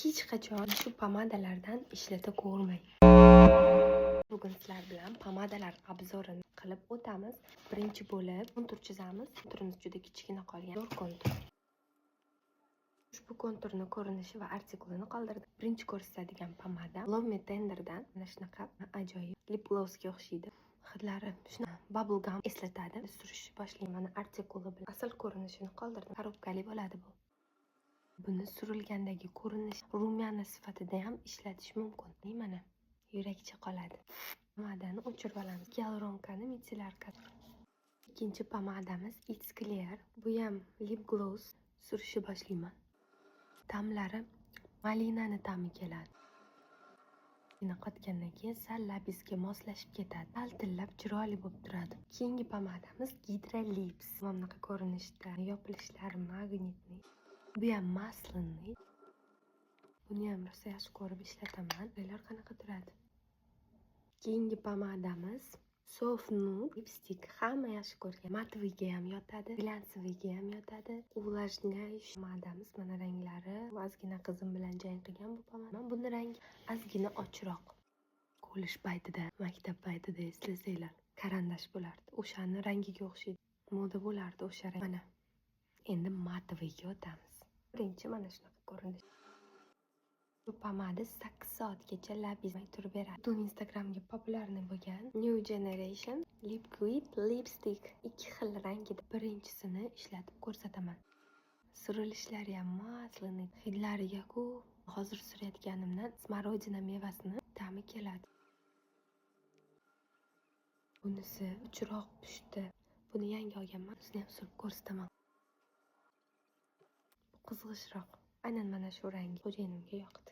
Hech qachon shu pomadalardan ishlata ko'rmang. Bugun sizlar bilan pomadalar обзор ini qilib o'tamiz. Birinchi bo'lib kontur chizamiz. Konturimiz juda kichkina qolgan. Zo'r kontur. Ushbu konturni ko'rinishi va artikulini qoldirdim. Birinchi ko'rsatadigan pomada Love Me Tenderdan, mana shunaqa ajoyib lip glossga o'xshaydi. Hidlari shuni bubble gum eslatadi. Surishni boshlayman. Mana, artikuli bilan asl ko'rinishini qoldirdim. Коробка li bo'ladi bu. Buni surilgandagi ko'rinish, румяна sifatida ham ishlatish mumkin. Mana, yurakcha qoladi. Pomadani o'chirib olamiz. Гиалуронка ni мицеллярка. Ikkinchi pomadamiz It's Clear. Bu ham lip gloss. Surishni boshlayman. Ta'mlari malinani ta'mi keladi. Qotgandan keyin sal labizga moslashib ketadi. Taltillab chiroyli bo'lib turadi. Keyingi pomadamiz Hydra Lips. Mana bunaqa ko'rinishda, yopilishlari магнитный. Bu ham масляный. Buni ham rosa yaxshi ko'rib ishlataman. Bular qanaqa turadi? Keyingi pomadamiz Soft Nude Lipstick. Hamma yaxshi ko'rgan. Матовый ga ham yotadi, глянцевый ga ham yotadi. Увлажняющий pomadamiz, mana ranglari. Ozgina qizim bilan jang qilgan bu pomada. Buni rangi ozgina ochroq. Kollej paytida, maktab paytida eslasanglar, карандаш bo'lardi. O'shani rangiga o'xshaydi. Moda bo'lardi o'sha rang. Mana. Endi матовый ga o'tamiz. Birinchi mana shunaqa ko'rinish. Bu pomada 8 soatgacha labingiz turib beradi. Butun Instagramga популярный bo'lgan New Generation Liquid Lipstick ikki xil rangida. Birinchisini ishlatib ko'rsataman. Surilishlari ham масляный. Hidlariga-ku hozir surayotganimdan смородина mevasini ta'mi keladi. Bunisi uchroq pushti. Buni yangi olganman. Bunisini ham surib ko'rsataman. Bu qizg'ishroq. Aynan mana shu rangi xo'jayinimga yoqdi.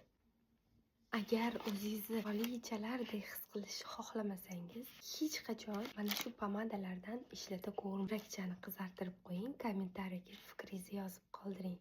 Agar o'zingizni qirolichalardek his qilishni xohlamasangiz, hech qachon mana shu pomadalardan ishlata ko'rmang. Yurakchani qizartirib qo'ying, kommentariyaga fikringizni yozib qoldiring.